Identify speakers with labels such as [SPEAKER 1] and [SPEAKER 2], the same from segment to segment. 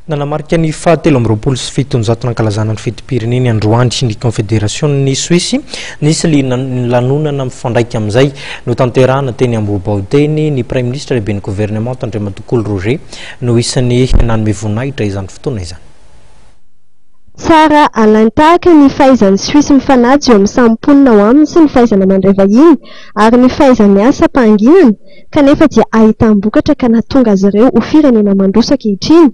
[SPEAKER 1] Nanamarika ny faha 723 nankalazana ny fetim-pireneny androany ny Kaonfederasionin'i Soisy. Nisy ny lanonana mifandraika amin'izay notanterahana teny Ambohibao teny. Ny Praiminisitra lehiben'ny governemanta Andriamatoa Kolo Roger no isan'ny nanome voninahitra izany fotoana izany.
[SPEAKER 2] Tsara alain-tahaka ny fahaizan'ny Soisy mifanaja eo amin'ny samy mponina ao aminy sy ny fahaizana mandray vahiny ary ny fahaiza-miasa am-pahanginana kanefa dia ahitam-bokatra ka nahatonga azy ireo ho firenena mandroso ankehitriny.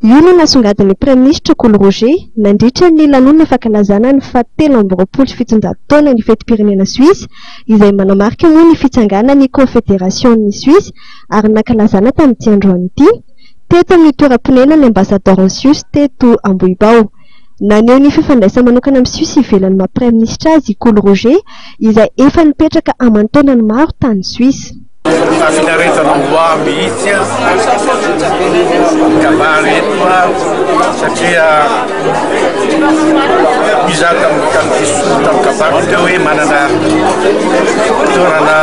[SPEAKER 2] Io no nasongadin'ny Praiminisitra Kolo Roger nandritra ny lanonana fankalazana ny faha 723 taona ny fetim-pirenena Soisa izay manamarika moa ny fitsanganan'ny Kaonfederasion'ny Soisa ary nankalazana tamin'ity androany ity teto amin'ny toeram-ponenan'ny Ambasadaoron'i Suisse teto Ambohibao. Naneho ny fifandraisany manokana amin'i Suisse ivelan'ny maha Praiminisitra azy i Kolo Roger izay efa nipetraka aman-taonany maro tany Suisse.
[SPEAKER 3] Fahafinaretana ho ahy mihitsy ny kabary eto satria izaho tamin'ny diso tamin'ny kabary teo hoe manana toerana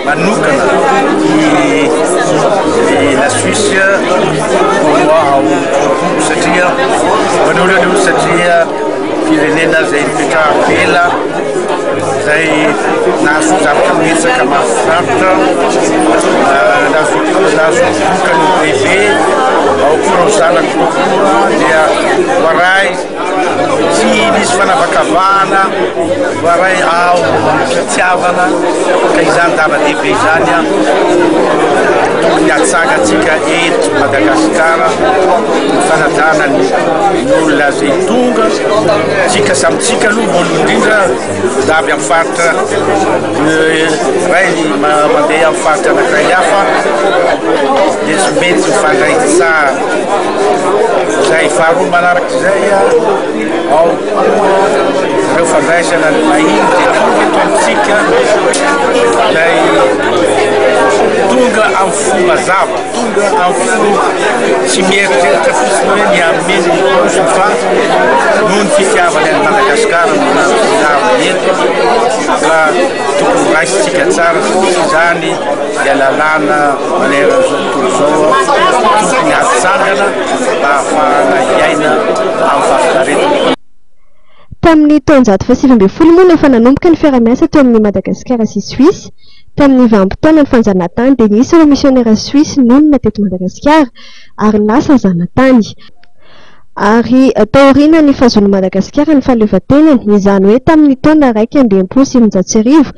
[SPEAKER 3] manokana i la Suisse pour moi ao am-poko satria voalohany aloha satria firenena izay nipetrahako ela izay nahazo zavatra betsaka mahafinaritra nahazo nahazo vokany bebe ao koa ireo zanako koa dia voaray Tsy nisy fanavakavahana, voaray ao fitiavana ka izany zava-dehibe izany an, tokony hatsangantsika eto Madagasikara ny fanajana ny olona izay tonga, tsika samy tsika aloha voalohany indrindra za avy amin'ny faritra iray mandeha amin'ny faritra anankiray hafa dia tsy mety mifandray tsara. Izay faharoa manarak'izay ao koa ireo fandraisana ny vahiny izay tonga eto amintsika izay tonga amin'ny fo mazava, tonga amin'ny fo tsy mieritreritra fotsiny hoe ny hameno ny paosiny fa noho ny fitiavany an'i Madagasikara no nahatongavany eto ka tokony raisintsika tsara satria izany dia lalàna manerana izao tontolo izao tokony hatsangana mba hahafahana hiaina amin'ny fahafinaretana.
[SPEAKER 2] Tamin'ny taonjato faha-19 moa no efa nanomboka ny fiaraha-miasa teo amin'i Madagasikara sy Suisse. Tamin'ny vanim-potoanan'ny fanjanahantany dia nisy ireo misionera Suisse nonina teto Madagasikara ary lasa zanatany. Ary taorian'ny fahazoan'i Madagasikara ny fahaleovantenany, izany hoe tamin'ny taona 1961,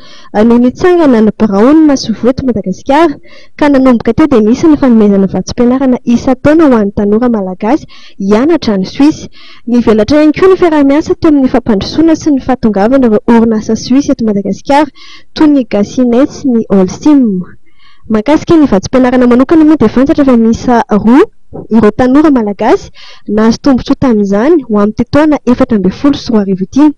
[SPEAKER 2] no nitsangana ny biraon'ny masoivoho eto Madagasikara, ka nanomboka teo dia nisy ny fanomezana vatsim-pianarana isan-taona ho an'ny tanora malagasy hianatra any Suisse. Nivelatra ihany koa ny fiaraha-miasa teo amin'ny fampandrosoana sy ny fahatongavan'ireo orinasa Suisse eto Madagasikara toy ny Gasynet sy ny Holcim. Mahakasika ny vatsim-pianarana manokana moa dia fantatra fa miisa roa ireo tanora malagasy nahazo tombontsoa tamin'izany ho amin'ity taona 2014 ity.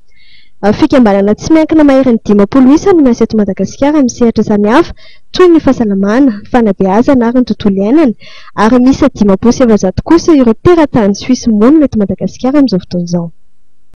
[SPEAKER 2] Fikambanana tsy miankina maherin'ny 50 isa no miasa eto Madagasikara amin'ny sehatra samihafa toy ny fahasalamana, fanabeazana ary ny tontolo iainana ary miisa 450 kosa ireo teratany Suisse monina eto Madagasikara amin'izao fotoana izao.